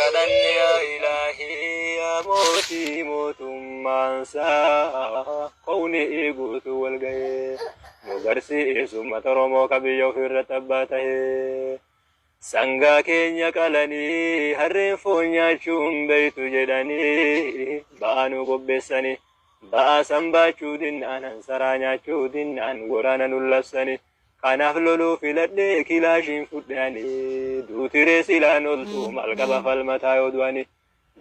kadhanne yaa ilaahii yaa mootii mootummaansaa kowni guutuu wal gahee nu garsiisu uummata Oromoo ka biyya ofiirratti abbaa tahee. Sangaa keenya qalanii harreen foon nyaachuu hin beektu jedhanii ba'aa nu qopheessanii ba'aa san baachuu dinnaan hansaraa nyaachuu dinnaan waraana nu labsanii kanaaf loluu filadhee kilaashiin fudhe ani duutiree silaan oltu maal qaba falmataa yoo du'anii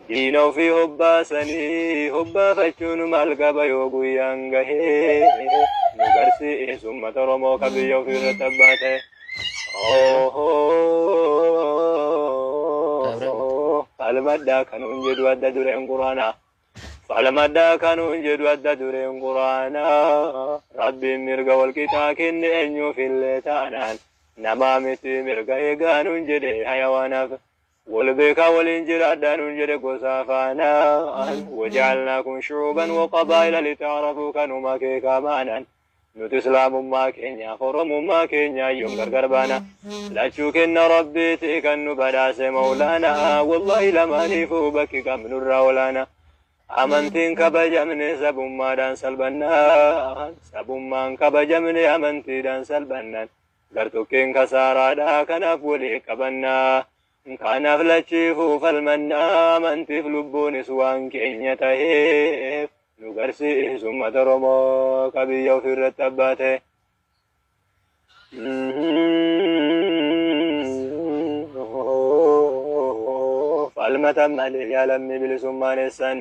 diina ofii hobbaasanii hobbaafachuun maal qaba yoo guyyaan gahee nu garsiisu uummata Oromoo ka biyya ofii irratti abbaa ta'e. Falmadhaa kanuun jedhu adda dureen quraanaa. Falmadhaa kanuun jedhu adda dureen quraanaa. Rabbiin mirga walqixaa kenne eenyuuf illee taanaan namaa miti mirga eegaa nuun jedhe hayawaanaaf. Wal beekaa waliin jiraadhaa nuun jedhe gosa afaanaan. Waja'alnaakum shu'uuban wa qabaa'ila lita'arafuu kanuma keekaa maanaan. Nuti Islaamummaa keenyaaf Oromummaa keenyaa yoom gargar baana. Lachuu kenna Rabbiiti kan nu badhaase Mawlaana. Wallahi lamaaniifuu bakki qabnurraa olaana. Amantiin kabajamne sabummaadhaan salphannaan. Sabummaan kabajamne amantiidhaan salphannaan. Gartokkeen kasaaraadha kanaaf walii qabannaa. Kanaaf lachiifuu falmannaa amantiif lubbuunis waan keenya taheef nu garsiisu uummata Oromoo ka biyya ofiirratti abbaa ta'e. Falmatan malee yaa lammii bilisummaan eessan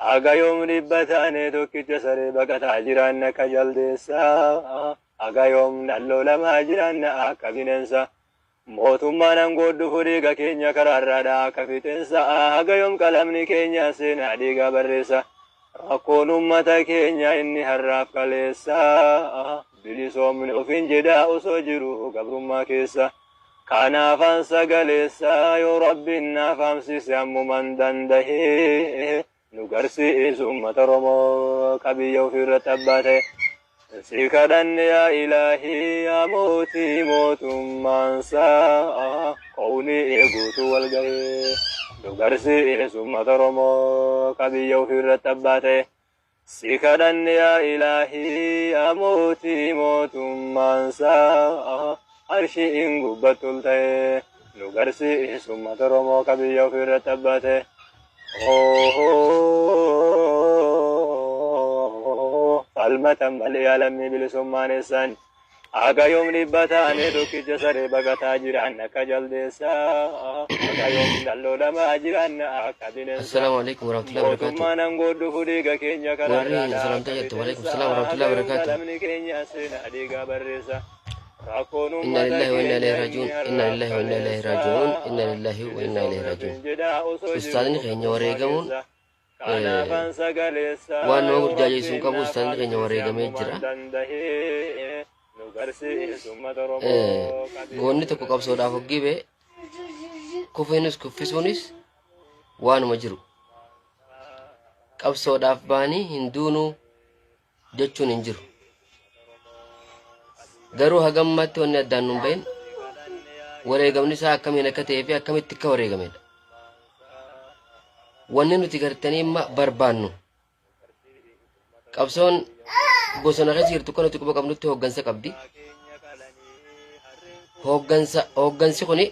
haga yoom dhibba taane tokkicha saree baqataa jiraanna akka jaldeessaa haga yoom dhalloo lamaa jiraanna akka bineensa Mootummaan aangoo dhufu dhiiga keenya karaarraadha akka fixeensa haga yoom qalamni keenya seenaa dhiigaa barreessa rakkoon uummata keenya inni har'aaf kaleessa bilisoomni ofiin jedhaa osoo jiru gabrummaa keessa kanaafan sagaleessa yoo rabbiin naaf haamsise ammuman dandahee nu garsiisu uummata Oromoo ka biyya ofiirratti abbaa ta'e. Si kadhanne yaa ilaahii yaa mootii mootummaansaa kowni guutuu wal gahee nu garsiisu uummata Oromoo ka biyya ofiirratti abbaa ta'e. Si kadhanne yaa ilaahii yaa mootii mootummaansaa arshiin gubbattu ol ta'e nu garsiisu uummata Oromoo ka biyya ofiirratti abbaa ta'e. Falmatan malee yaa lammii bilisummaan eessan Haga yoom dhibba taane tokkicha saree baqataa jiraan akka jaldeessaa Haga yoom dalloo lamaa jiraan akka bineensa Assalaamu alaikum warahmatullahi wabarakatuh. Mootummaan aangoo dhufu dhiiga keenya Warri karaarraadha akka salamtaa jettu waalaikum bineensa salaam warahmatullahi Haga yoom wabarakatuh. qalamni keenya seenaa dhiigaa barreessa Rakkoon Inna uummata lillahi wa inna keenya ilaihi inni raji'uun. Inna har'aaf lillahi wa inna ilaihi kaleessa raji'uun. Inna lillahi wa inna ilaihi Bilisoomni raji'uun. ofiin jedhaa osoo Ustaazni jiru keenya gabrummaa wareegamuun keessa Kanaafan sagaleessa waan nama yoo burjaajessu hin rabbiin qabu naaf ustaazni keenya haamsise wareegamee ammuman jira. dandahee nu garsiisu uummata Oromoo ka biyya Goonni tokko ofiirratti qabsoodhaaf hoggii ba'e kufeenis kuffisuunis waanuma jiru. Qabsoodhaaf ba'anii hin duunuu jechuun hin jiru. Garuu haga ammaatti wanni addaan nun bahin wareegamni isaa akkamiin akka ta'ee fi akkamitti akka wareegamedha. Wanni nuti gartanii amma barbaannu qabsoon bosona keessa jirtu kan nuti quba qabnutti hooggansa qabdi. Hooggansa hooggansi kuni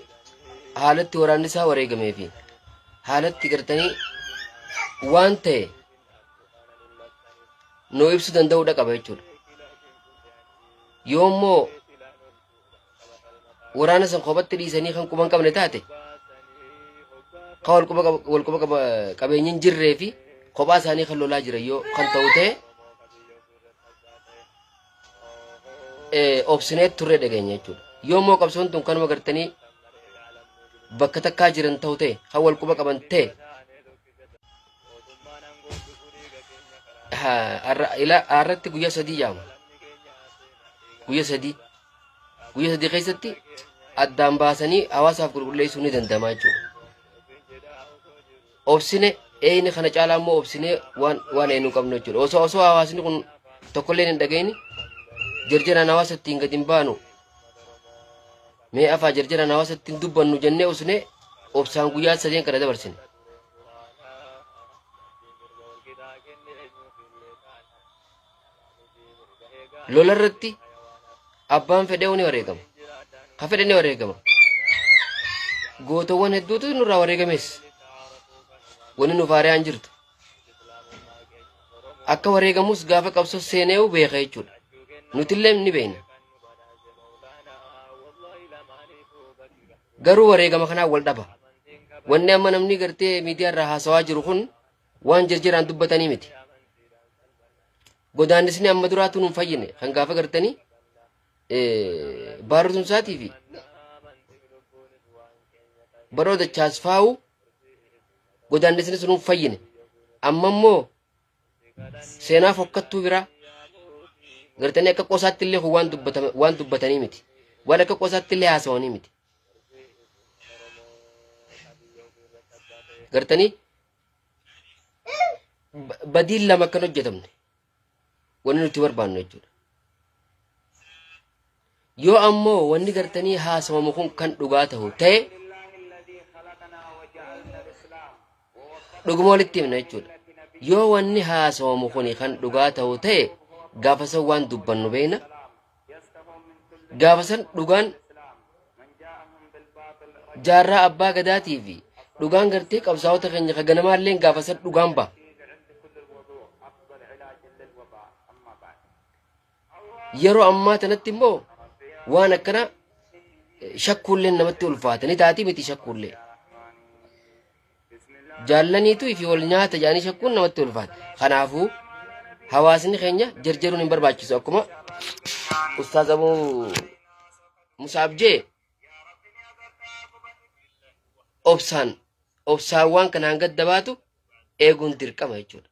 haalatti waraanni isaa wareegamee fi haalatti gartanii waan ta'e nuu ibsuu danda'uudha qaba jechuudha. Yoo immoo waraana san kophatti dhiisanii kan quba hin qabne taate kan wal quba qabeenyi hin jirree fi kophaa isaanii kan lolaa jiran yoo kan ta'u ta'e obsinee turre dhageenya jechuudha. Yoo immoo qabsoon tun kanuma gartanii bakka takkaa jiran ta'u ta'e kan wal quba qaban ta'e Har'atti guyyaa sadii jaama. Guyyaa sadii. Guyyaa sadii keessatti addaan baasanii hawaasaaf qulqulleessuu ni danda'ama jechuudha. Obsine eeyni kana caalaa immoo obsinee waan waan eenyu qabnu jechuudha. Osoo osoo hawaasni kun tokkolleen hin dhageenye jarjaraan hawaasa ittiin gadi hin baanu. Mee afaa jarjaraan hawaasa ittiin dubbannu jennee usnee Obsaan guyyaa sadeen kana dabarsine. Lola irratti abbaan fedhee ni wareegama. Ka fedhe ni wareegama. Gootawwan hedduutu nurraa wareegames. Wanni nu faariyaan jirtu. Akka wareegamus gaafa qabsoo seeneewu beeka jechuudha. Nutillee ni beekna. Garuu wareegama kanaan wal dhaba. Wanni amma namni gartee miidiyaa irraa haasawaa jiru kun waan jirjiraan dubbatanii miti. Godaannisni amma duraatu nun fayyine kan gaafa gartanii baaruu tumsaatii fi baroo dachaas faa'u godaannisni sun nun fayyine. Amma immoo seenaa fokkattuu biraa gartanii akka qosaatti illee kun waan dubbatame waan dubbatanii miti. Waan akka qosaatti illee haasawanii miti. Gartanii badiin lama akkan hojjetamne wanni nuti barbaannu jechuudha. Yoo ammoo wanni gartanii haasawamu kun kan dhugaa ta'u ta'e dhuguma walitti himna jechuudha. Yoo wanni haasawamu kun kan dhugaa ta'u ta'e gaafa san waan dubbannu beekna. Gaafa san dhugaan jaarraa abbaa gadaatii fi dhugaan gartee qabsaa'ota keenya ka ganamaallee gaafa san dhugaan ba'a. Yeroo ammaa tanatti immoo waan akkana shakkuullee namatti ulfaata ni taati miti shakkuullee. Jaallaniitu fi wal nyaata jedhanii shakkuun namatti ulfaata. Kanaafuu hawaasni keenya jarjaruun hin barbaachisu akkuma Ustaaz Abuu Musaab jee obsaan obsaan waan kanaan gadda baatu eeguun dirqama jechuudha.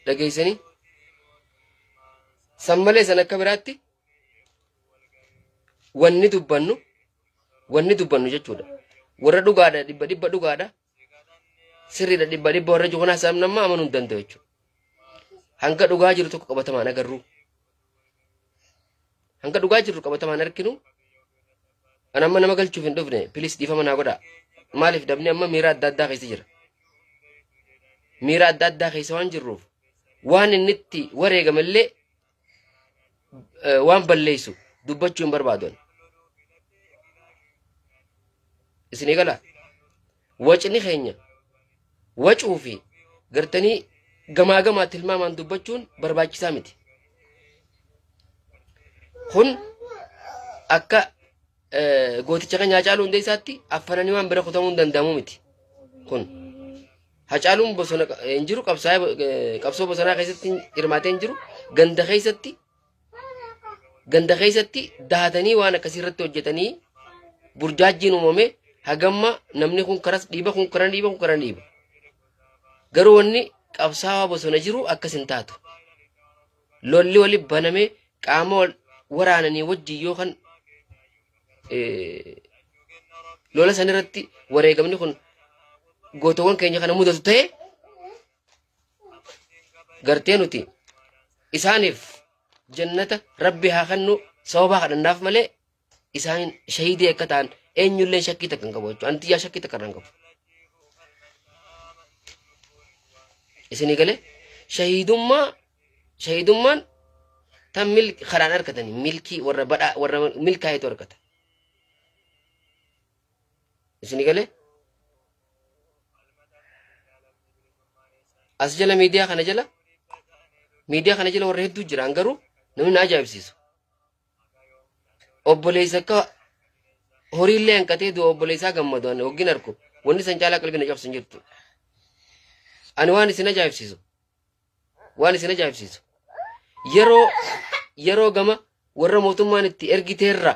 Dhageessanii? San malee san akka biraatti wanni dubbannu wanni dubbannu jechuudha. Warra dhugaadha dhibba dhibba dhugaadha. Sirriidha dhibba dhibba warra jiru kanaa isaan nama amanuu hin danda'u jechuudha. Hanga dhugaa jiru tokko qabatamaan agarru. Hanga dhugaa jirru qabatamaan arginu. An amma nama galchuuf hin dhufne pilis dhiifama naa godhaa. Maaliif dabni amma miira adda addaa keessa jira. Miira adda addaa keessa waan jirruuf waan inni itti wareegamellee waan balleessu dubbachuu hin barbaadu. ani. Isinii gala wacni keenya wacuu fi gartanii gamaa gamaa tilmaamaan dubbachuun barbaachisaa miti. Kun akka gooticha keenya Hacaaluu Hundeessaatti affananii waan bira kutamuu hin danda'amu miti. Kun Hacaaluun bosona hin jiru qabsaa'ee qabsoo bosonaa keessatti hirmaatee hin jiru ganda keessatti ganda keessatti dahatanii waan akkasii irratti hojjetanii burjaajjiin uumame hagamma namni kun karas dhiiba kun karan dhiiba kun karan dhiiba. Garuu wanni qabsaawaa bosona jiru akkas hin taatu. Lolli wali baname qaama wal waraananii wajjin yoo kan lola san irratti wareegamni kun gootawwan keenya kana mudatu ta'e gartee nuti isaaniif jannata rabbi haa kennu sababaa kadhannaaf malee isaan shahiidii akka ta'an eenyullee shakkii takka hin qabu jechuudha. Anti yaa shakkii takka irraa hin qabu. Isinii galee shahiidummaa shahiidummaan tan mil karaan argatanii milkii warra badhaa warra milkaa'etu argata. Isinii galee as jala miidiyaa kana jala miidiyaa kana jala warra hedduu jiraan garuu namni na ajaa'ibsiisu. Obboleessa akka horiillee hanqatee du'a obboleessaa gammadu ani hoggin arku wanni san caalaa qalbii na cabsu hin jirtu. Ani waan isin ajaa'ibsiisu waan isin ajaa'ibsiisu yeroo yeroo gama warra mootummaan itti ergiteerra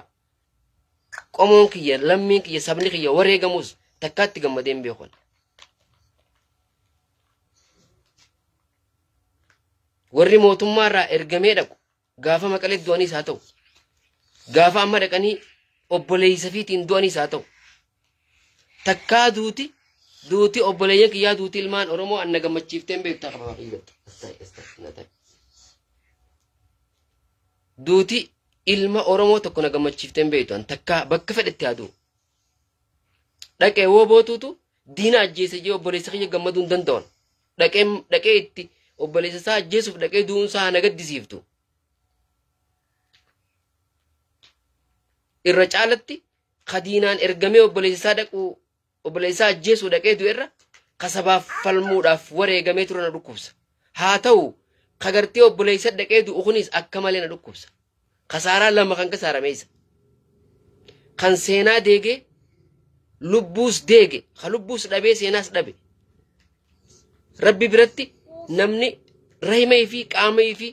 qomoon kiyya lammiin kiyya sabni kiyya wareegamus takkaatti gammadee hin beeku. Warri mootummaarraa ergamee dhaqu gaafa maqalee du'aniis haa ta'u gaafa amma dhaqanii obboleessa fiitiin du'aniis haa ta'u takkaa duuti duuti obboleeyyan kiyyaa duuti ilmaan Oromoo anna gammachiiftee hin beektaa qaba waaqayyotti. Duuti Ilma Oromoo tokko na gammachiiftee hin beektu an takkaa bakka fedhetti haa du'u. Dhaqee woo bootuutu diina ajjeese jee obboleessa kiyya gammaduu hin danda'an. Dhaqee dhaqee itti obboleessa isaa ajjeesuuf dhaqee du'uun isaa haa na gaddisiiftu. Irra caalatti ka diinaan ergamee obboleessa isaa dhaquu obboleessa isaa ajjeesuu dhaqee du'e irra ka sabaaf falmuudhaaf wareegamee ture na dhukkubsa. Haa ta'u ka gartee obboleessa dhaqee du'u kunis akka malee na dhukkubsa. Kasaaraa lama kan kasaarame isa. Kan seenaa deegee lubbuus deege ka lubbuus dhabee seenaas dhabe. Rabbi biratti namni rahima fi qaama fi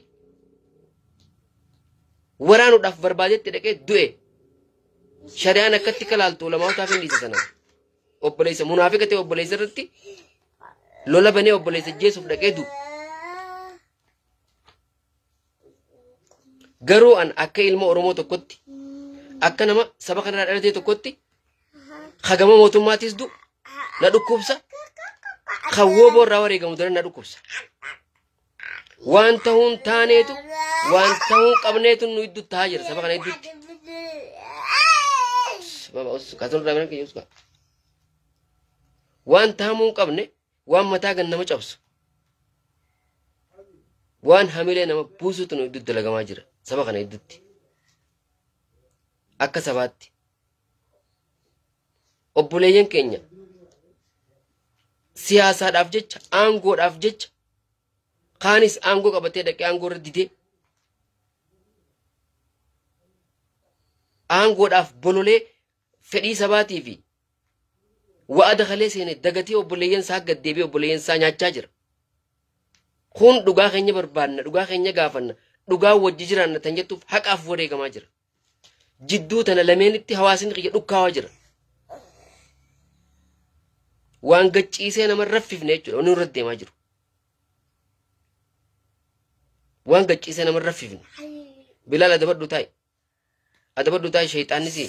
waraanuudhaaf barbaadetti dhaqee du'e. Shari'aan akkatti kalaaltu ulamaawotaaf hin dhiisa sana. Obboleessa munaafiqa ta'e obboleessa irratti lola banee obboleessa jeesuuf dhaqee du'u. Garuu an akka ilma Oromoo tokkotti akka nama saba kanarraa dhalatee tokkotti hagama mootummaatis du'u na dhukkubsa kan wooboo irraa wareegamu daran na dhukkubsa. Waan ta'uun taaneetu waan ta'uun qabneetu nu iddutti tahaa jira saba kana iddutti. Baba us kaasuun irraa biran kiyya uska. Waan tahamuu hin qabne waan mataa gan nama cabsu waan hamilee nama buusutu nu iddutti dalagamaa jira saba kana iddutti. Akka sabaatti. Obboleeyyan keenya siyaasaadhaaf jecha aangoodhaaf jecha kaanis aangoo qabatee dhaqee aangoo irra didee aangoodhaaf bololee fedhii sabaatii fi wa'ada kalee seene dagatee obboleeyyan isaa gad deebi'ee obboleeyyan isaa nyaachaa jira. Kun dhugaa keenya barbaanna, dhugaa keenya gaafanna, dhugaa wajji jiraanna tan jettuuf haqaaf wareegamaa jira. Jidduu tana lameenitti hawaasni kiyya dhukkaawaa jira. Waan gacciisee nama hin raffifne jechuudha wanni nurra deemaa jiru. Waan gacciisee nama hin raffifne. Bilaal adabadhu taa'i. Adabadhu taa'i shayxaanni si.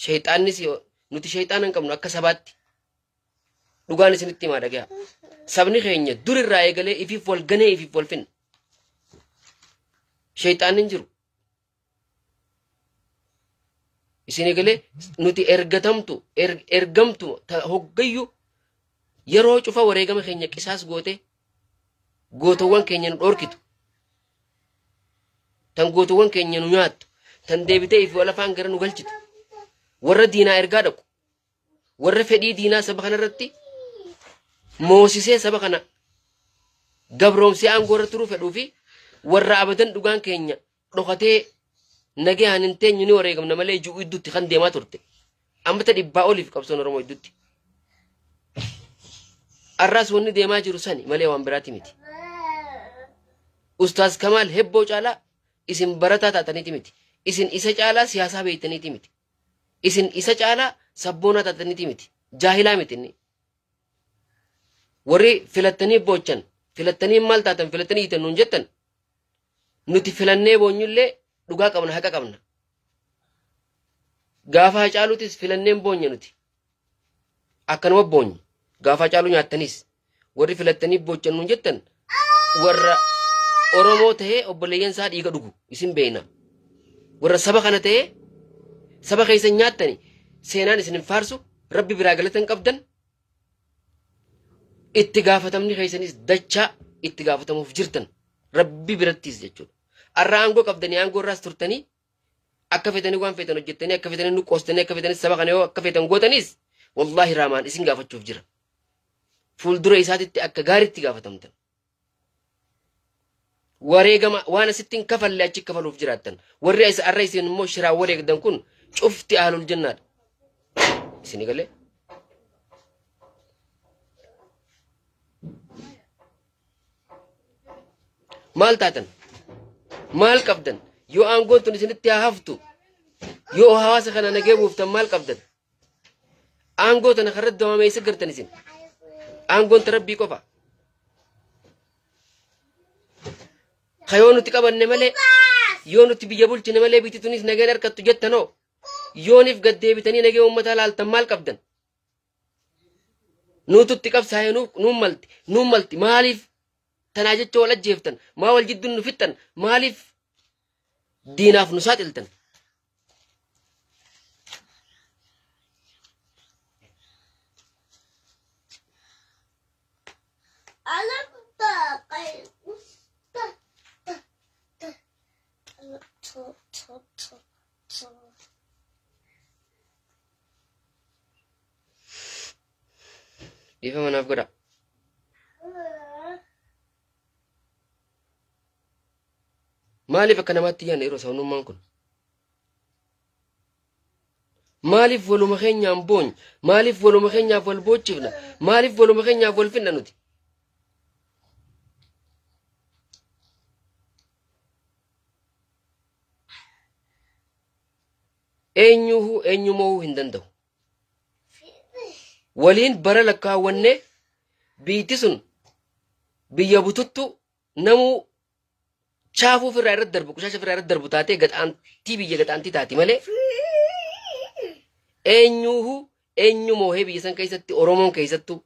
Shayxaanni si nuti shayxaana hin qabnu akka sabaatti. Dhugaan isinitti himaa dhagaya. Sabni keenya dur irraa eegalee ifiif wal ganee ifiif wal finna. Shayxaanni hin jiru. Isin eegalee nuti ergatamtu ergamtu hoggayyuu yeroo cufa wareegama keenya qisaas goote gootowwan keenya nu dhorkitu. Tan gootowwan keenya nu nyaattu. Tan deebitee ifi wal afaan gara nu galchitu. Warra diinaa ergaa dhaqu. Warra fedhii diinaa saba kana irratti moosisee saba kana gabroomsee aangoo irra turuu fedhuu fi warra abadan dhugaan keenya dhokatee nagayaan hin teenyu ni wareegamna malee ji'u idduutti kan deemaa turte. Ammata dhibbaa oliif qabsoon Oromoo idduutti. Arraas wanni deemaa jiru sani malee waan biraati miti. Ustaaz Kamaal hebboo caalaa isin barataa taataniiti miti. Isin isa caalaa siyaasaa beektaniiti miti. Isin isa caalaa sabboonaa taataniiti miti. Jaahilaa miti inni. Warri filattanii boochan, filattanii maal taatan, filattanii hiitan nuun jettan, nuti filannee boonyullee dhugaa qabna, haqa qabna. Gaafa Hacaaluutis filanneen boonye nuti. Akkanuma boonye. Gaafa Hacaaluu nyaattanis warri filattanii boochan nuun jettan warra Oromoo tahee obboleeyyan isaa dhiiga dhugu isin beekna. Warra saba kana tahee saba keessa nyaattani seenaan isin hin faarsu rabbi biraa galata hin qabdan itti gaafatamni keessanis dachaa itti gaafatamuuf jirtan rabbi birattis jechuudha. Arra aangoo qabdanii aangoo irraas turtanii akka fetanii waan feetan hojjettanii akka fetanii nu qoostanii akka fetanii saba kana yoo akka feetan gootanis wallaahi raamaan isin gaafachuuf jira. Fuuldura isaatitti akka gaariitti gaafatamtan. Wareegama waan asitti hin kafalle achi kafaluuf jiraattan. Warri isa arra isin immoo shiraan wareegdan kun cufti ahlul jannaadha. Isin galee? Maal taatan? Maal qabdan? Yoo aangoon tun isinitti haa haftu, yoo hawaasa kana nagee buuftan maal qabdan? Aangoo tana karratti dawamee isa gartan isin. Aangoon ta rabbii qofa. Ka yoo nuti qabanne malee, yoo nuti biyya bulchine malee biyyi tunis nageen harkattu jettanoo, yooniif gad deebitanii nagee uummataa laaltan maal qabdan? Nuutu itti qabsaa'e nuun malti nuun malti maaliif tanaa jecha wal ajjeeftan maa wal jidduun nu fixxan maaliif Diinaaf nu saaxiltan. Dhiifama naaf godhaa. Maaliif akka namaatti yaadna yeroo sabnummaan kun? Maaliif waluma keenyaan boonya? Maaliif waluma keenyaaf wal boochifna? Maaliif waluma keenyaaf wal finna nuti? Eenyuuhuu eenyu mo'uu hin danda'u. Waliin bara lakkaawwannee biitti sun biyya bututtu namuu chaafuu ofirraa irratti darbu qushaasha ofirraa irratti darbu taatee gaxaantii biyya gaxaantii taati malee eenyuuhuu eenyu moohee biyya san keessatti Oromoon keessattuu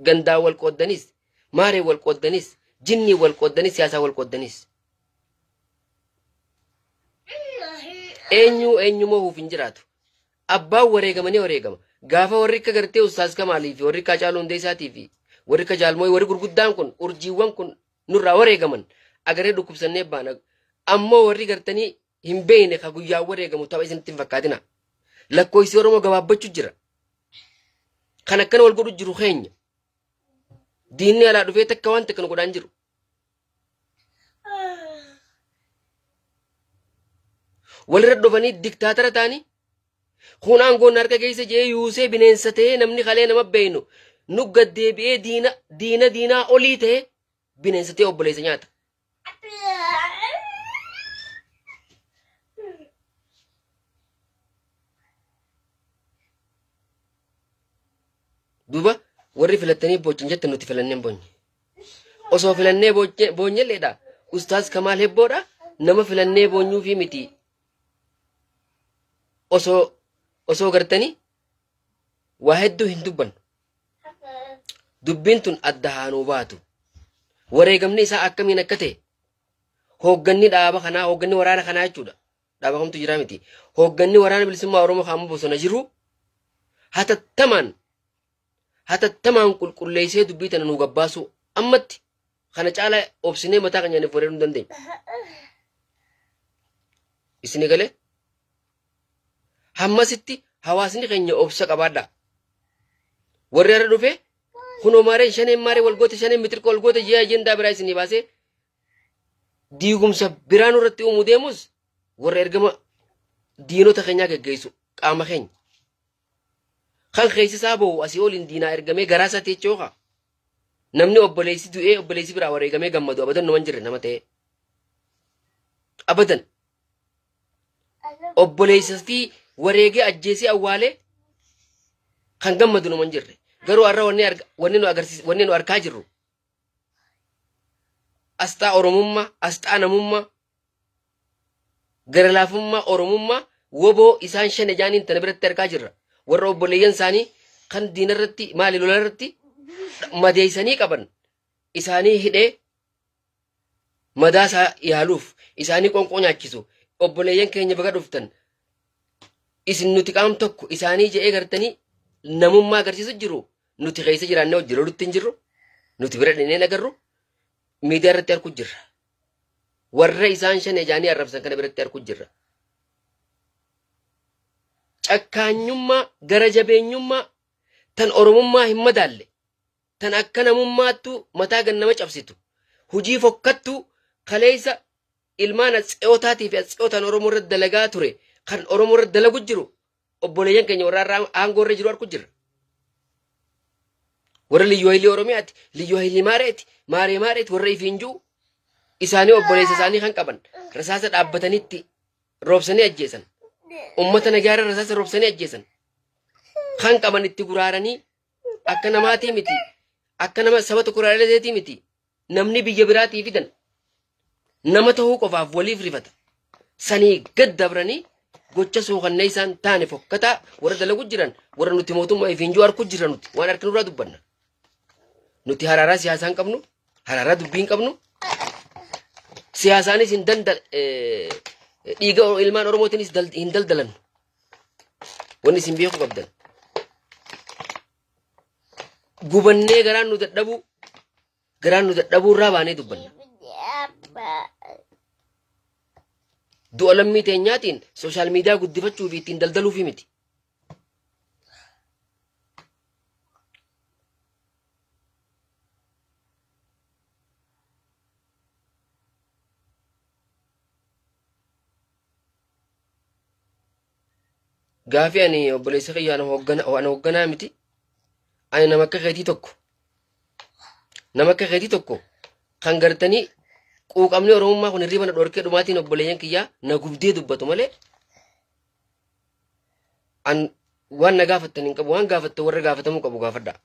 gandaan wal qooddanis maareen wal qooddanis jinnii wal qooddanis siyaasaa wal qooddanis eenyuu eenyu moohuuf hin jiraatu. Abbaan wareegama ni wareegama. Gaafa warri akka gartee Ustaaz Kamaalii fi warri akka Hacaaluu Hundeessaatii fi warri akka Jaalmooyi warri gurguddaan kun urjiiwwan kun nurraa wareegaman agaree dhukkubsannee baana. Ammoo warri gartanii hin beekne ka guyyaa wareegamu tapha isinitti hin fakkaatina. Lakkoofsi Oromoo gabaabbachuu jira. Kan akkana wal godhu jiru keenya. Diinni alaa dhufee takka waan takka nu godhaa hin jiru. Walirra dhufanii diktaatara ta'anii kun aangoon harka keessa jee yuusee bineensa ta'ee namni kalee nama beeynu nu gad deebi'ee diina diina diinaa olii ta'ee bineensa ta'ee obboleessa nyaata. Duuba warri filattanii boochin jettan nuti filannee hin boonye. Osoo filannee boonyelleedha. Ustaaz Kamaal Hebboodha. Nama filannee boonyuufii miti. Osoo osoo gartanii waa hedduu hin dubbannu. Dubbiin tun adda haa nuu baatu. Wareegamni isaa akkamiin akka ta'e hoogganni dhaaba kanaa hoogganni waraana kanaa jechuudha. Dhaaba kamtu jiraa miti. Hoogganni waraana bilisummaa Oromoo kan amma bosona jiru hatattamaan hatattamaan qulqulleessee dubbii tana nuu gabbaasuu ammatti kana caalaa obsinee mataa keenyaan if wareeruu hin dandeenyu. Isin galee hammasitti hawaasni keenya obsa qabaadhaa. Warri har'a dhufe kunoo maareen shaneen maaree wal goote shaneen mitirqa wal goote ji'a ajendaa biraa isinii baasee diigumsa biraa nurratti uumuu deemus warra ergama diinota keenyaa geggeessu qaama keenya. Kan keessi isaa boo'u asii oliin diinaa ergamee garaa isaa teechoo kaa. Namni obboleessi du'ee obboleessi biraa wareegamee gammadu abadan numa hin jirre nama ta'ee. Abadan. Obboleessa fi wareegee ajjeesee awwaalee kan gammadu numa hin jirre. Garuu har'a wanni arga wanni nu agarsiis wanni nu arkaa jirru asxaa Oromummaa, asxaa namummaa, gara laafummaa Oromummaa woboo isaan shan ijaaniin tana biratti argaa jirra. Warra obboleeyyan isaanii kan diina irratti maali lola irratti madeessanii qaban isaanii hidhee madaa isaa yaaluuf isaanii qonqoo nyaachisu obboleeyyan keenya baga dhuftan isin nuti qaam tokko isaanii je'ee gartanii namummaa agarsiisu jiru nuti keessa jiraannee hojii lolutti hin jirru nuti bira dhinneen agarru miidiyaa irratti arku jirra. Warra isaan shan ijaanii arrabsan kana biratti arku jirra. Cakkaanyummaa gara jabeenyummaa tan oromummaa hin madaalle tan akka namummaattu mataa gad nama cabsitu hujii fokkattuu kaleessa ilmaan atseotaatii fi atseotaan Oromoo irratti dalagaa ture kan Oromoo irratti dalagu jiru obboleeyyan keenya warra har'a aangoo irra jiru arku jirra. Warra liyyuu hayilii Oromiyaati, liyyuu hayilii maareeti, maaree maareeti warra ifiin jiru isaanii obboleessa isaanii kan qaban rasaasa dhaabbatanitti roobsanii ajjeesan. Ummata nagaarra rasaasa roobsanii ajjeesan. Kan qaban itti guraaranii akka namaatii miti akka nama saba tokko irraa dhalateetii miti namni biyya biraatii fidan nama ta'uu qofaaf waliif rifata sanii gad dabranii gocha suukannee isaan taane fokkataa warra dalagu jiran warra nuti mootummaa ifiin jiru arku jirra nuti waan harki nurraa dubbanna nuti haraaraa siyaasaa hin qabnu haraaraa dubbii hin qabnu. Siyaasaanis hin danda dhiiga ilmaan Oromootiinis hin daldalannu. Wanni isin beekuu qabdan. Gubannee garaan nu dadhabuu garaan nu dadhabuu irraa baanee dubbanna. Du'a lammii teenyaatiin sooshaal miidiyaa guddifachuu fi ittiin daldaluufi miti. Gaafii ani obboleessa kiyya ana hooggana ana hoogganaa miti. Ani nama akka keetii tokko. Nama akka keetii tokko kan gartanii quuqamni Oromummaa kun hirriba na dhorkee dhumaatiin obboleeyyan kiyyaa na gubdee dubbatu malee an waan na gaafattan hin qabu waan gaafattan warra gaafatamuu qabu gaafadhaa.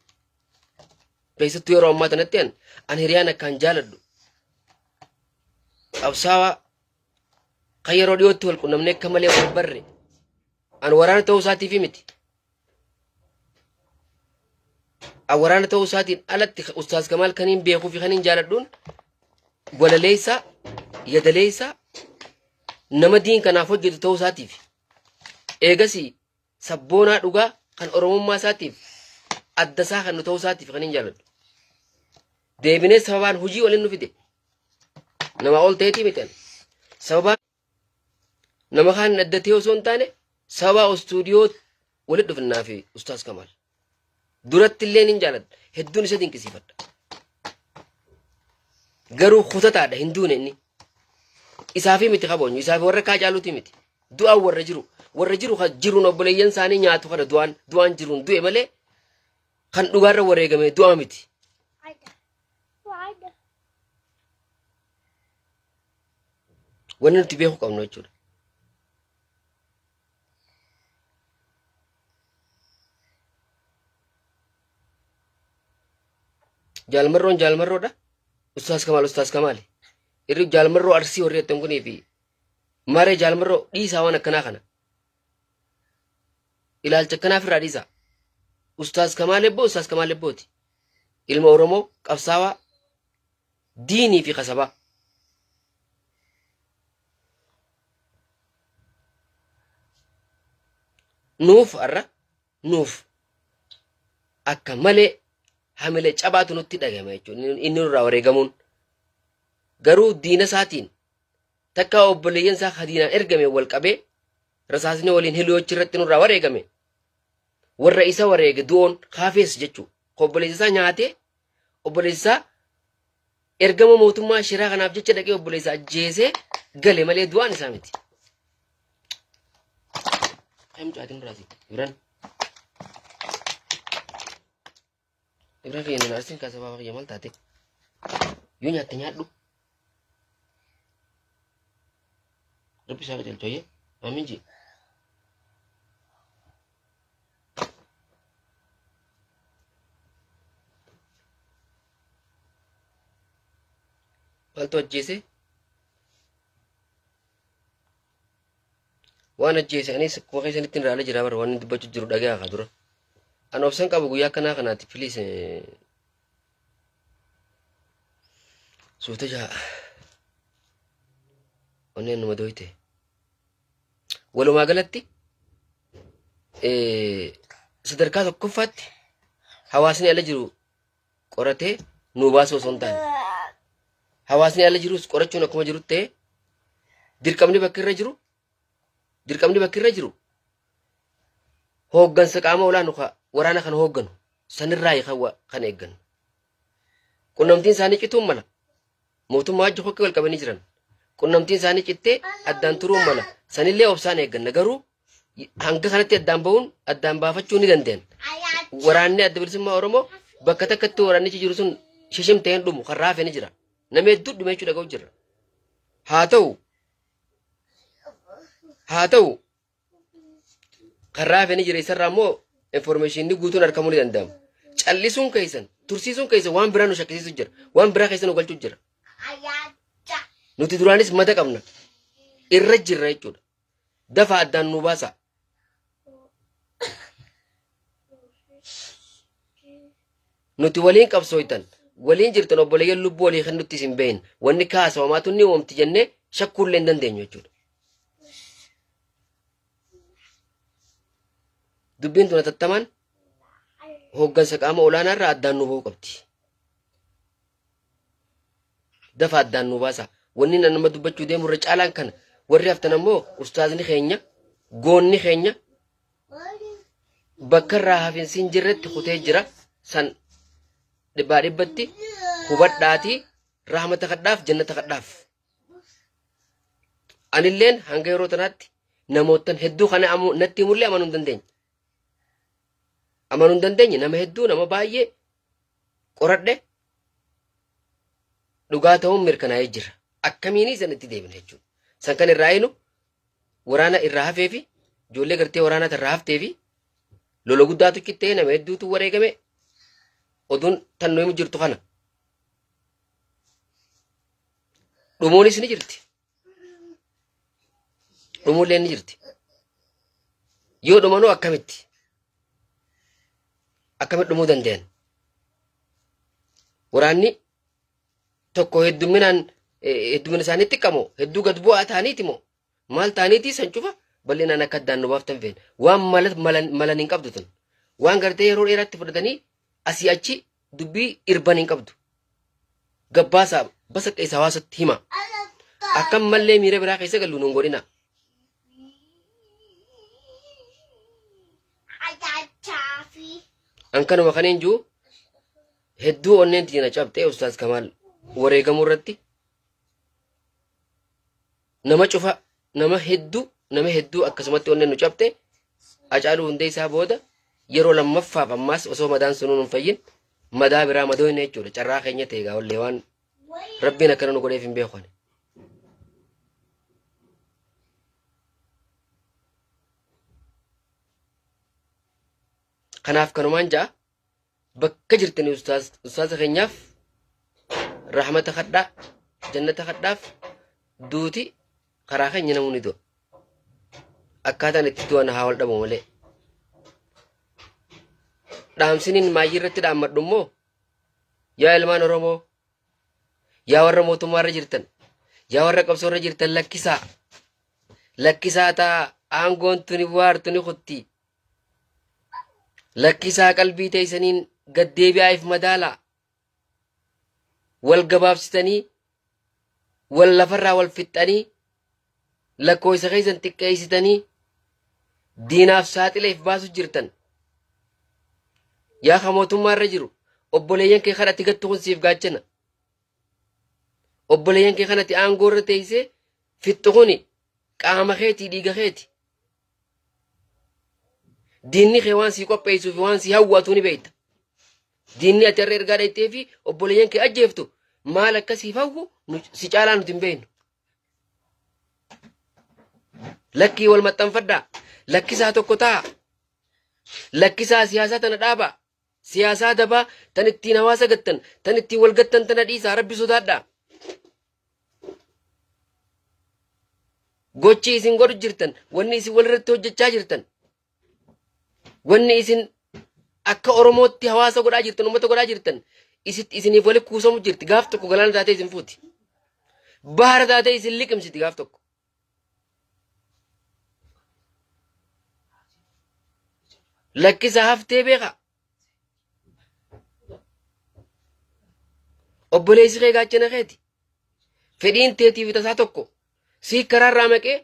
Keessattuu yeroo ammaa tanatti an hiriyaan akkaan jaaladhu qabsaawaa kan yeroo dhiyootti wal qunnamnee akka malee wal barre an waraana ta'uu isaatiif miti. An waraana ta'uu isaatiin alatti Ustaaz Kamaal kaniin beekuu fi kaniin jaaladhuun walaleessaa yadaleessaa nama diin kanaaf hojjetu ta'uu isaatiif. Eegasii sabboonaa dhugaa kan Oromummaa isaatiif adda isaa kan nu ta'uu isaatiif kan hin jaaladhu. Deebinee sababaan hojii waliin nu fide. Nama ol ta'eetii miti ani. Sababaan nama kaan addatee osoo hin taane sababaa istuudiyoo walitti dhufnaa fi Ustaaz Kamaal. Duratti illee nin jaaladha. Hedduun isa dinqisiifadha. Garuu kutataadha hin duune inni. Isaafi miti kaboonyu isaafi warra kaa caaluuti miti. Du'aan warra jiru warra jiru kan jiruun obboleeyyan isaanii nyaatu kana du'aan du'aan jiruun du'e malee kan dhugaarra wareegame du'aa miti. Wanni nuti beekuu qabnu jechuudha. Jaalmarroon jaalmarroodha. Ustaas Kamaal Ustaas Kamaali. Irri jaalmarroo arsii warri jettan kunii fi maree jaalmarroo dhiisaa waan akkanaa kana. Ilaalcha akkanaa ofirraa dhiisaa. Ustaas Kamaal Ebboo Ustaas Kamaal Ebbooti. Ilma Oromoo qabsaawaa diinii fi kasabaa. Nuuf har'a nuuf akka malee hamile cabaatu nutti dhagahama jechuudha. Inni nurraa wareegamuun garuu diina isaatiin takka obboleeyyan isaa ka diinaan ergame wal qabee rasaasni waliin hiliyoochi irratti nurraa wareegame warra isa wareege du'oon kaafees jechuudha. Obboleessa isaa nyaatee obboleessa isaa ergama mootummaa shiraa kanaaf jecha dhaqee obboleessa ajjeesee gale malee du'aan isaa miti. Kam caatiin duraati? Ibran. Ibran kiyya nan arsin kaasa baaba kiyya maal taate? Yoo nyaatte nyaadhu. Rabbi isaa qajeelchu ayyee. Amiin jee. Maaltu ajjeese? Waan ajjeese anis akkuma keessanitti irraa ala jira bara waan inni dubbachuu jiru dhagaa haa dura. An obsan qabu guyyaa akkanaa kanaati please. Suuta jaa. Onneen numa dooyte. Walumaa galatti sadarkaa tokkoffaatti hawaasni ala jiru qoratee nuu baasuu osoo hin taane hawaasni ala jirus qorachuun akkuma jiru ta'e dirqamni bakki irra jiru dirqamni bakki irra jiru hooggansa qaama olaanu ka waraana kana hoogganu sanirraa kan kan eeggannu. Qunnamtiin isaanii cituun mala. Mootummaa wajji hokkee wal qabanii jiran. Qunnamtiin isaanii cittee addaan turuun mala. Sanillee obsaan eegganna. Garuu hanga kanatti addaan bahuun addaan baafachuu ni dandeenna. Waraanni adda bilisummaa Oromoo bakka takkatti waraannichi jiru sun shishimtee hin dhumu kan raafe ni jira. Nama hedduu dhume jechuu dhaga'u jirra. Haa ta'u haa ta'u kan raafe ni jira isarraa immoo informationni guutuun argamuu ni danda'ama. Callisuun keessan tursiisuun keessan waan biraa nu shakkisiisu jira. Waan biraa keessa nu galchuu jira. Nuti duraanis mata qabna. Irra jirra jechuudha. Dafa addaan nu baasa. Nuti waliin qabsooytan. waliin jirtan obboleeyyan lubbuu walii kennutti isin beeyna. Wanni kaasawamaatu ni uumamti jennee shakkuullee hin dandeenyu jechuudha. Dubbiin tun hatattamaan hooggansa qaama olaanaa irraa addaan nu bahuu qabdi. Dafa addaan nu baasa. Wanni nan nama dubbachuu deemu irra caalaan kana. Warri haftan ammoo ustaazni keenya goonni keenya bakka irraa hafinsi hin jirretti kutee jira. San dhibbaa dhibbatti hubadhaatii rahmata kadhaaf jannata kadhaaf. Anilleen hanga yeroo tanaatti namoottan hedduu kana natti himullee amanuu hin dandeenye. Amanuu hin dandeenye nama hedduu nama baay'ee qoradhe dhugaa ta'uun mirkanaa'ee jira. Akkamiinii san itti deebina jechuudha. San kan irraa eenu waraana irraa hafee fi ijoollee gartee waraanaa irraa haftee fi lola guddaatu cittee nama hedduutu wareegame oduun tan nu himu jirtu kana. Dhumuunis ni jirti. Dhumuullee ni jirti. Yoo dhumanuu akkamitti? Akkamitti dhumuu danda'an? Waraanni tokko heddumminaan heddumina isaanii xiqqamoo hedduu gad bu'aa ta'aniiti moo maal ta'aniiti san cufa bal'inaan akka addaan nu baaftan feena. Waan malan hin qabdu tun. Waan gartee yeroo dheeraatti fudhatanii asii achi dubbii irban hin qabdu. Gabbaasaa basaqqeessa hawaasatti hima. Akkam mallee miira biraa keessa gallu nun godhina. An kanuma kaneen jiru hedduu onneen tiina cabxee Ustaaz Kamaal wareegamuu irratti nama cufa nama hedduu nama hedduu akkasumatti onneen nu cabxe Hacaaluu Hundeessaa booda yeroo lammaffaaf ammaas osoo madaan sunuu hin fayyin madaa biraa madooyne jechuudha carraa keenya ta'e egaa wallee waan rabbiin akkana nu godheef hin beeku ani. Kanaaf kanumaan ja'a bakka jirtanii ustaaza keenyaaf rahmata kadhaa jannata kadhaaf duuti karaa keenya namuu ni du'a. Akkaataan itti du'an haa wal dhabu malee. Dhaamsiniin maayyii irratti dhaammadhu immoo yaa ilmaan Oromoo yaa warra mootummaa irra jirtan yaa warra qabsoo irra jirtan lakkisaa lakkisaa ta'a aangoon tuni waartu ni kutti Lakkisaa qalbii teessaniin gad deebi'aa if madaalaa. Wal gabaabsitanii wal lafarraa wal fixxanii lakkooysa keessan xiqqeessitanii diinaaf saaxila if baasu jirtan. Yaa ka mootummaa irra jiru obboleeyyan kee kan ati gattu kun siif gaachana. Obboleeyyan kee kan ati aangoo irra teessee fixxu kuni qaama keetii dhiiga keeti. Diinni kee waan sii qopheessuu fi waan sii hawwatu ni beekta. Diinni ati har'a ergaa dhayxee fi obboleeyyan kee ajjeeftu maal akka siif hawwu si caalaa nuti hin beeknu. Lakkii wal maxxanfadhaa. Lakkisaa tokko ta'a. Lakkisaa siyaasaa tana dhaabaa. Siyaasaa dabaa tan ittiin hawaasa gattan, tan ittiin wal gattan tana dhiisaa rabbi sodaadhaa. Gochi isin godhu jirtan, wanni isin walirratti hojjechaa jirtan, wanni isin akka Oromootti hawaasa godhaa jirtan, uummata godhaa jirtan, isiniif wali kuusamu jirti. Gaaf tokko galaana taatee isin fuuti. Bahara taatee isin liqimsiti gaaf tokko. Lakkisa haftee beekaa. Obboleessi kee gaachana keeti. Fedhiin teetii fi tasaa tokko. Sii karaarraa maqee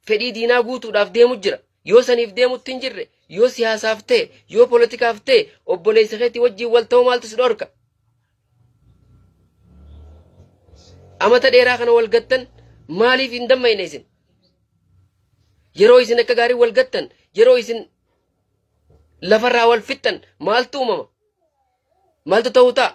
fedhii diinaa guutuudhaaf deemu jira. Yoo saniif deemutti hin jirre, yoo siyaasaaf ta'e, yoo poolitikaaf ta'e, obboleessa keetii wajjin wal ta'uu maaltu si dhorka? Amata dheeraa kana wal gattan maaliif hin dammayne isin? Yeroo isin akka gaarii wal gattan, yeroo isin lafarraa wal fixxan maaltu uumama? Maaltu ta'uu ta'a?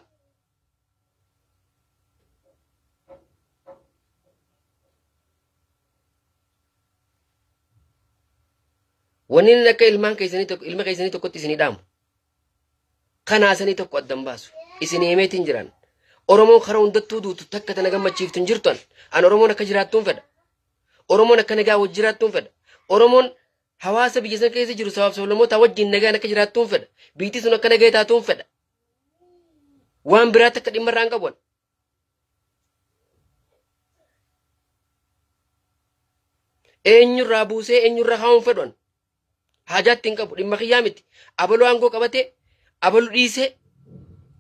Wanni inni akka ilmaan keessanii tokko ilma keessanii tokkotti isinii dhaamu. Kanaa sanii tokko addan baasu. Isin himeetiin jiran. Oromoon karaa hundattuu duutu takka tana gammachiiftu hin jirtu an. An Oromoon akka jiraattuun fedha. Oromoon akka nagaa wajji jiraattuun fedha. Oromoon hawaasa biyya sana keessa jiru sabaaf sablammootaa wajjin nagaan akka jiraattuun fedha. Biyyi sun akka nagaa taatuun fedha. Waan biraa takka dhimma irraa hin qabu. ani. Eenyurraa buusee eenyurra kaa'uun fedhu ani. Haajaatti hin qabu dhimma kiyyaa miti. Abaluu aangoo qabatee abalu dhiisee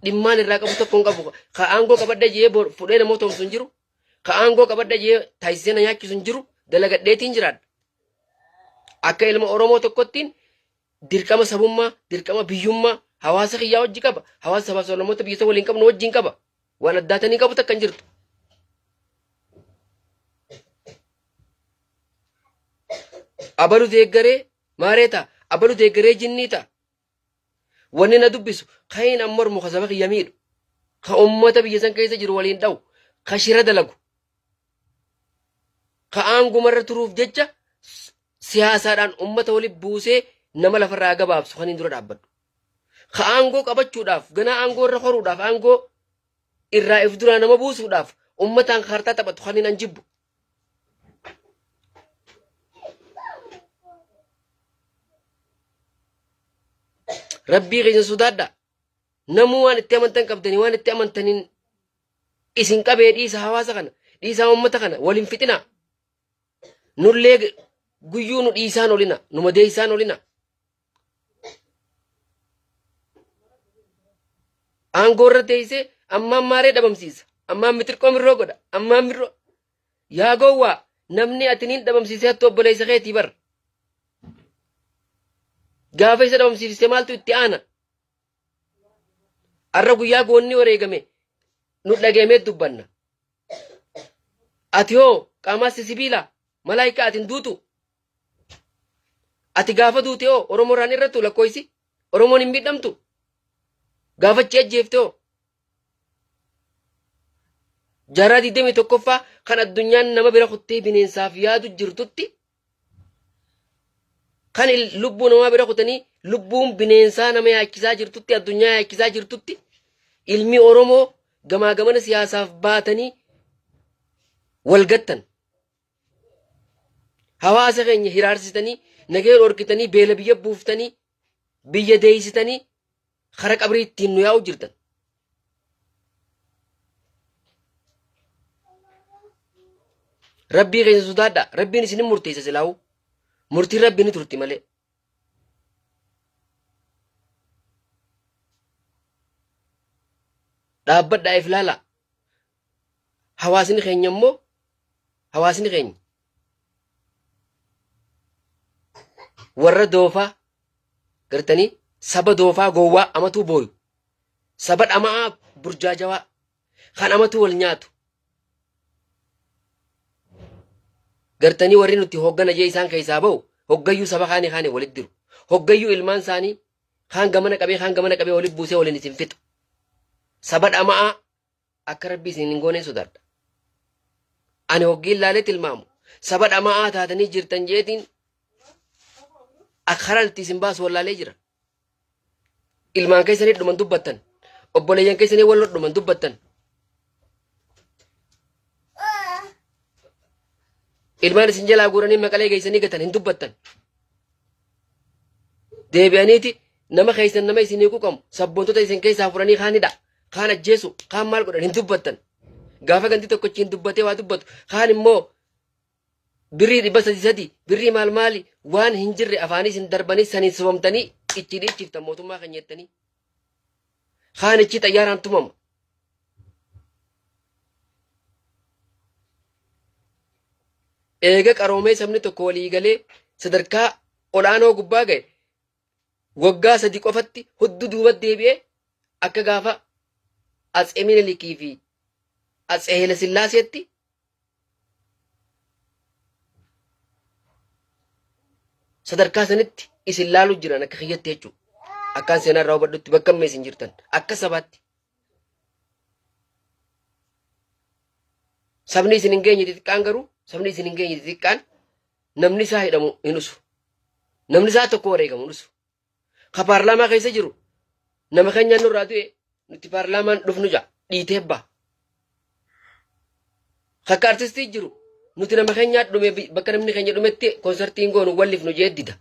dhimmaan irraa qabu tokko hin qabu. Ka aangoo qabadha jee fudhee namoota homsu hin jiru. Ka aangoo qabadha jee taasisee na nyaachisu hin jiru. Dalagadheetiin jiraadha. Akka ilma Oromoo tokkottiin dirqama sabummaa, dirqama biyyummaa hawaasa kiyyaa wajji qaba. Hawaasa sabaaf sablammoota biyya isa waliin qabnu wajjin qaba. Waan addaatanii qabu takka hin jirtu. Abalu deeggaree maaree ta'a. Abalu deeggaree jinnii ta'a. Wanni na dubbisu kayin an mormu ka saba kiyya miidhu. Ka ummata biyya san keessa jiru waliin dha'u. Ka shira dalagu. Ka aangumarra turuuf jecha siyaasaadhaan ummata wali buusee nama lafarraa gabaabsu kan hin dura dhaabbadhu. Ka aangoo qabachuudhaaf ganaa aangoo irra horuudhaaf aangoo irraa if duraa nama buusuudhaaf ummataan kaartaa taphatu kan hin an jibbu. Rabbii keessa sodaadha. Namuu waan itti amantan qabdanii waan itti amantaniin isin qabee dhiisa hawaasa kana dhiisaa uummata kana waliin fixinaa. Nullee guyyuu nu dhiisaan olina nu madeessaan olina. Aangoo irra teessee ammaan maaree dhabamsiisa. Ammaan mitirqoo mirroo godha. Ammaan mirroo. Yaa gowwaa namni ati niin dhabamsiisee hattu obboleessa keetii bar. Gaafa isa dhabamsiifiste maaltu itti aana? Arra guyyaa goonni wareegame nu dhageemee dubbanna. Ati hoo qaamaas sibiila malaayikaa ati hin duutu. Ati gaafa duute hoo Oromoo irraan irrattu lakkoofsi Oromoon hin miidhamtu. Gaafa achi ajjeefte hoo jaarraa 21ffaa kan addunyaan nama bira kuttee bineensaaf yaadu jirtutti kan lubbuu namaa bira kutanii lubbuun bineensaa nama yaachisaa jirtutti addunyaa yaachisaa jirtutti ilmi Oromoo gamaa gamana siyaasaaf baatanii wal gattan. Hawaasa keenya hiraarsitanii nagaya dhorkitanii beela biyya buuftanii biyya deeysitanii kara qabrii ittiin nu yaa'u jirtan. Rabbii keessa sodaadha. Rabbiin isin hin murteessa silaa'u. Murtiin rabbii ni turti malee. Dhaabbadhaa if laala. Hawaasni keenya immoo hawaasni keenya warra doofaa gartanii saba doofaa gowwaa amatuu booyu saba dhama'aa burjaajawaa kan amatuu wal nyaatu gartanii warri nuti hoggana jee isaan keessaa ba'u hoggayyuu saba kaanii kaanii walitti diru hoggayyuu ilmaan isaanii kaan gamana qabee kaan gamana qabee walitti buusee waliin isin fixu saba dhama'aa akka rabbi isin hin gooneen sodaadha. Ani hoggiin laalee tilmaamu saba dhama'aa taatanii jirtan jeetiin akka karaa itti isin baasu wallaalee jira. Ilmaan keessanii dhuman dubbattan. Obboleeyyan keessanii wal dhuman dubbattan. Ilmaan isin jalaa guuranii maqalee geessanii gatan hin dubbattan. Deebi'aniiti nama keessan nama isinii quqamu sabboontota isin keessaa furanii kaan hidha kaan ajjeesu kaan maal godhan hin dubbattan. Gaafa ganti tokkochiin dubbatee waa dubbatu kaan immoo birrii 300 birrii maal maali waan hin jirre afaanii isin darbanii saniin sobamtanii ichi dhiichiftan mootummaa kan jettanii. Kaan ichi xayyaaraan tumama. Eega qaroomee sabni tokko walii galee sadarkaa ol'aanoo gubbaa ga'e waggaa 3 qofatti hudduu duuba deebi'ee akka gaafa Atsee Minilikii fi Atsee Haile Sillaaseetti sadarkaa sanitti isin laalu jiran akka kiyyatti jechuudha. Akkaan seenaa irraa hubadhutti bakka amma isin jirtan akka sabaatti. Sabni isin hin geenye xixiqqaan garuu sabni isin hin geenye xixiqqaan namni isaa hidhamu hin usu. Namni isaa tokko wareegamu hin usu. Ka paarlaamaa keessa jiru nama keenyaan nurraa du'e nuti paarlaamaan dhufnu ja'a dhiitee ba'a. Akka artistii jiru nuti nama keenyaa dhume bakka namni keenya dhumetti konsartiin goonu wallifnu jee dida.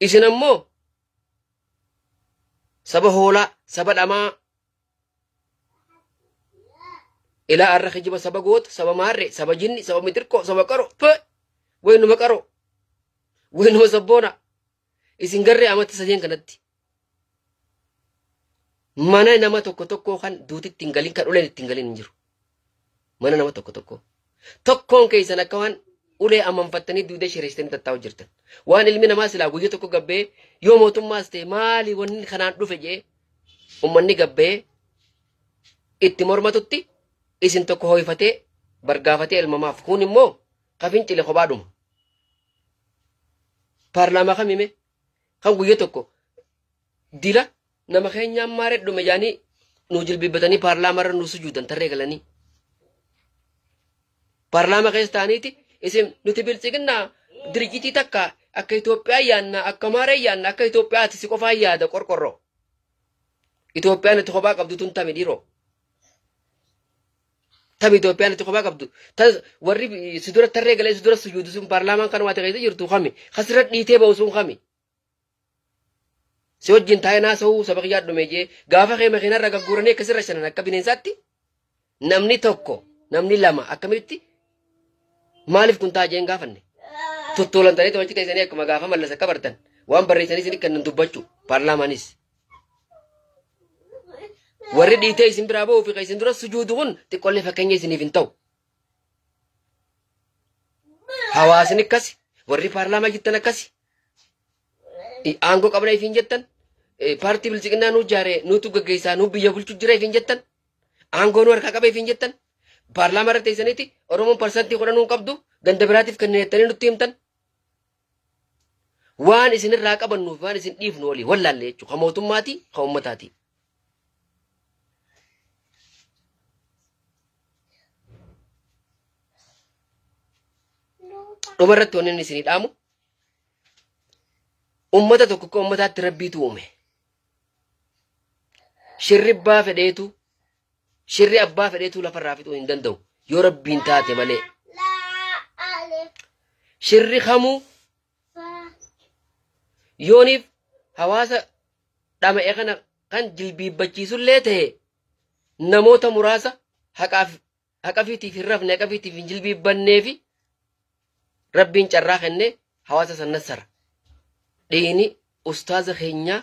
Isin ammoo Saba hoolaa, saba dhamaa. Ilaa arra kijiba saba goota, saba maarree, saba jinni, saba mitirqoo, saba qaroo. Pe! Waynuma qaroo. Waynuma sabboona. Isin garree amata sadeen kanatti. Mana nama tokko tokkoo kan duuti ittiin galin kan uleen ittiin galin hin jiru. Mana nama tokko tokkoo. Tokkoon keessan akka waan ulee amanfattanii duudee shireessitanii tattaa'u jirtan. Waan ilmi namaa silaa guyya tokko gabbee yoo mootummaas ta'e maali wanni kanaan dhufe jee ummanni gabbee itti mormatutti isin tokko ho'ifatee bargaafatee elmamaaf kun immoo ka fincile kophaadhuma. Paarlaamaa kamime kan guyya tokko dila nama keenyaan maaree dhume jaanii nuu jilbiibbatanii paarlaamaa irra nuu sujuudan tarree galanii. Paarlaamaa keessa ta'aniiti isin nuti biltsiginnaa dirjitii takka akka Itoophiyaa yaanna akka maaree yaanna akka Itoophiyaati si qofaa yaada qorqorroo. Itoophiyaan itti kophaa qabdu tun tami dhiiroo. Tami Itoophiyaan itti kophaa qabdu. Warri si dura tarree galee si dura sujuudu sun paarlaamaan kanuma ati keessa jirtu kami. Kasirra dhiitee ba'u sun kami. Si wajjin taa'ee naasa'uu saba kiyyaa dhume jee gaafa kee makiinarra gagguuranii akkasirra shanan akka bineensaatti namni tokko namni lama akkamitti maaliif kun ta'a jeen gaafanne. Tuttuulantanii to'achi teessanii akkuma gaafa mallas akka bartan waan barreessanii isin kennan dubbachuu paarlaamaanis. Warri dhiitee isin biraa ba'uu fi kan isin dura sujuudu kun xiqqollee fakkeenya isiniif hin ta'u. Hawaasni akkasi warri paarlaamaa jettan akkasi aangoo qabna ifiin jettan paartii bilchiqinnaa nuu jaare nuutu gaggeessaa nuu biyya bulchu jira ifiin jettan aangoo nu harkaa qaba ifiin jettan paarlaamaa irra teessaniiti Oromoon 10% nuu qabdu ganda biraatiif kenninettanii nutti himtan. Waan isinirraa qabannuuf waan isin dhiifnu walii wallaalle jechuudha. Kan mootummaati kan uummataati. Dhuma irratti wanni inni isinii dhaamu ummata tokko akka ummataatti rabbiitu uume. Shirri abbaa fedheetu shirri abbaa fedheetu lafarraa fixuu hin danda'u yoo rabbiin taate malee. Shirri kamuu yooniif hawaasa dhama'e kana kan jilbiibbachiisullee ta'e namoota muraasa haqaaf haqa fiitiif hin rafne haqa fiitiif hin jilbiibbanneefi rabbiin carraa kennee hawaasa san nassara. Dhiini ustaaza keenyaa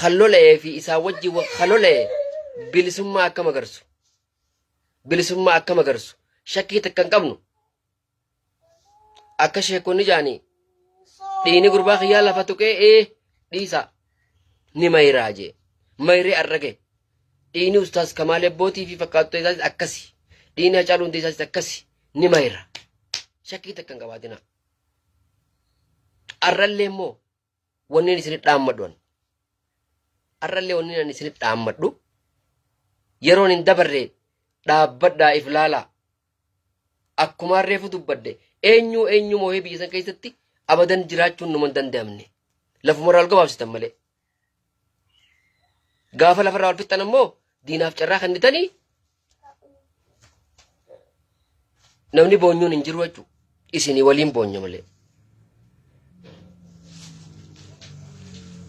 kan lola'ee fi isaan wajjin kan lola'e bilisummaa akka magarsu. Bilisummaa akka magarsu. Shakkii takka hin qabnu. Akka sheekonni jaanii dhiini gurbaa kiyyaa lafa tuqee ee dhiisa ni mayraa jee. Mayree arrage. Dhiini ustaas Kamaal Ebbootii fi fakkaattota isaatis akkasi. Dhiini Hacaaluu Hundeessaatis akkasi. Ni mayra. Shakkii takka hin qabaatinaa. Arrallee immoo wanneen isinit dhaammadhu an. Arrallee wanneen ani isinit dhaammadhu yeroon hin dabarre dhaabbadhaa if laalaa. Akkumaan reefu dubbadde eenyuu eenyuu moohee biyya san keessatti abadan jiraachuun numa hin danda'amne. Lafumarraa ol gabaabsitan malee. Gaafa lafarraa ol fixxan ammoo diinaaf carraa kennitanii namni boonyuun hin jiru jechuudha. Isinii waliin boonya malee.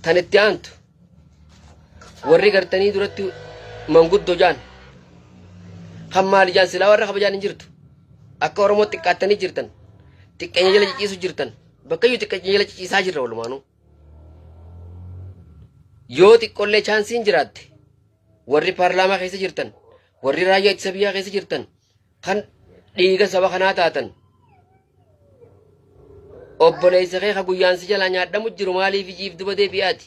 Tan itti aantu warri gartanii duratti manguddoo jaan kan maali jaan silaa warra kabajaan hin jirtu. Akka Oromoo xiqqaattanii jirtan. Xiqqeenya jala ciciisu jirtan. Bakkayyuu xiqqeenya jala ciciisaa jirra walumaanuu. Yoo xiqqollee chaansiin jiraatte warri paarlaamaa keessa jirtan, warri raayyaa ittisa biyyaa keessa jirtan, kan dhiiga saba kanaa taatan obboleessa kee ka guyyaan si jalaa nyaadhamu jiru maaliif ijiif duba deebi'aati?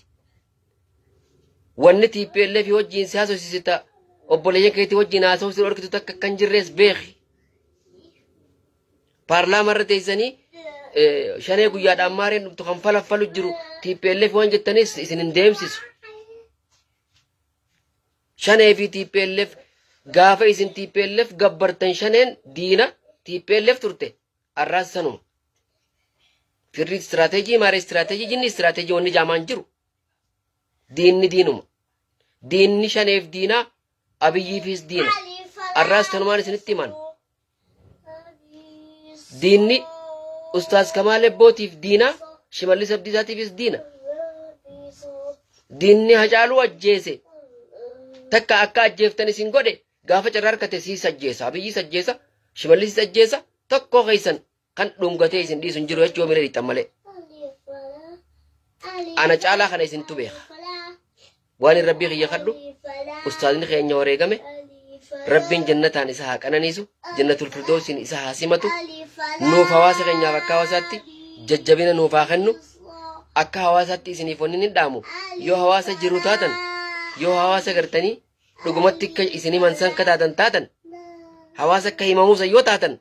Wanni TPLF wajjin si haasofsiisita obboleeyyan keetii wajjin haasa'uu si dhorkitu takka kan jirrees beeki. Paarlaamaa irra teessanii shanee guyyaadhaan maareen dhuftu kan falaffalu jiru TPLF waan jettanis isin hin deemsisu. Shanee fi TPLF gaafa isin TPLF gabbartan shaneen diina TPLF turte arraas sanuma. Firri istiraateejii maaree istiraateejii jinni istiraateejii wanni jaamaan jiru. Diinni diinuma. Diinni shaneef diinaa Abiyyiifis diina. Arraas tanumaan isinitti himan. Diinni Ustaaz Kamaal Ebbootiif diina, Shimallis Abdiisaatiifis diina. Diinni Hacaaluu ajjeese takka akka ajjeeftan isin godhe gaafa carraa argate siis ajjeesa, Abiyyis ajjeesa, Shimallisis ajjeesa, tokkoo keessan kan dhungatee isin dhiisu hin jiru jechuu yoo miila dhiixxan malee. Ana caalaa kana isintu beeka. Waan hin rabbii kiyya kadhu ustaazni keenya wareegame rabbiin jannataan isa haa qananiisu jannatul firdoosiin isa haa simatu nuuf hawaasa keenyaaf akka hawaasaatti jajjabina nuuf haa kennu akka hawaasaatti isiniif wanni ni dhaamu yoo hawaasa jiru taatan yoo hawaasa gartanii dhugumatti akka isin himan san ka taatan taatan hawaasa akka himamuusa yoo taatan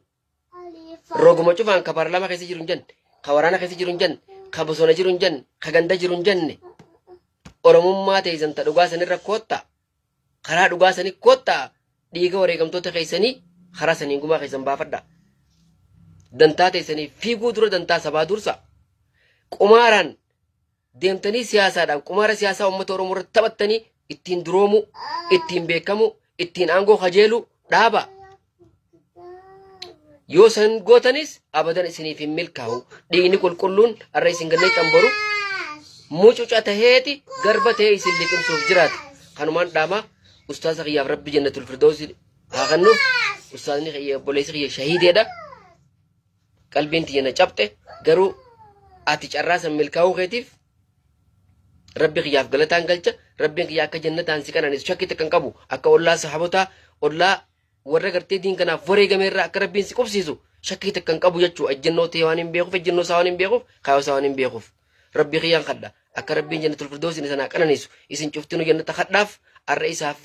Roguma cufaan ka paarlaamaa keessa jiru hin jenne, ka waraana keessa jiru hin jenne, ka bosona jiru hin jenne, ka ganda jiru hin jenne. Oromummaa teessan ta dhugaa sanirra koottaa. Karaa dhugaa sanii koottaa. Dhiiga wareegamtoota keessanii karaa saniin gumaa keessan baafadhaa. Dantaa teessanii fiiguu dura dantaa sabaa dursa. Qumaaraan deemtanii siyaasaadhaan qumaara siyaasaa uummata Oromoo irratti taphattanii ittiin duroomuu, ittiin beekamuu, ittiin aangoo kajeeluu dhaaba. Yoo san gootanis abadan isiniif hin milkaa'u. Dhiigni qulqulluun har'a isin gannee xamboru mucuca taheeti garba ta'ee isin liqimsuuf jiraata. Kanumaan dhaamaa ustaaza kiyyaaf rabbi jannatul firdoosi haa kennuuf. Ustaazni kiyya obboleessi kiyya shahiideedha. Qalbiin tiyya na cabxe garuu ati carraa san milkaa'uu keetiif rabbi kiyyaaf galataan galcha. Rabbiin kiyya akka jannataan si qananiisu shakkii takka hin qabu. Akka ollaa sahabotaa ollaa warra gartee diin kanaaf wareegame irraa akka rabbiin si qubsiisu shakkii takka hin qabu jechuu ejjennoo ta'e waan hin beekuuf ejjennoo isaa waan hin beekuuf kaayoo isaa waan hin beekuuf rabbii kiyyaan kadha akka rabbiin jannatul firdoosin isin haa qananiisu isin cuftinu jannata kadhaaf arra isaaf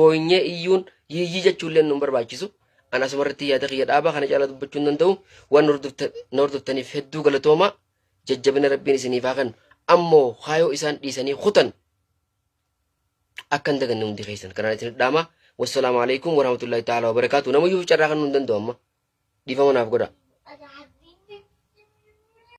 boo'inyee iyyuun yiyyii jechuullee nu hin barbaachisu an asuma irratti yaada kiyya dhaabaa kana caalaa dubbachuu hin danda'u waan na hordoftaniif hedduu galatoomaa jajjabina rabbiin isiniif haa kennu ammoo kaayoo isaan dhiisanii kutan akka hin daganne hundi keessan kanaan isin dhaama. Wassalaamu alaikum warahmatullahi ta'ala wabarakaatu. Namayyuu carraa kan hin danda'u amma dhiifama naaf godha.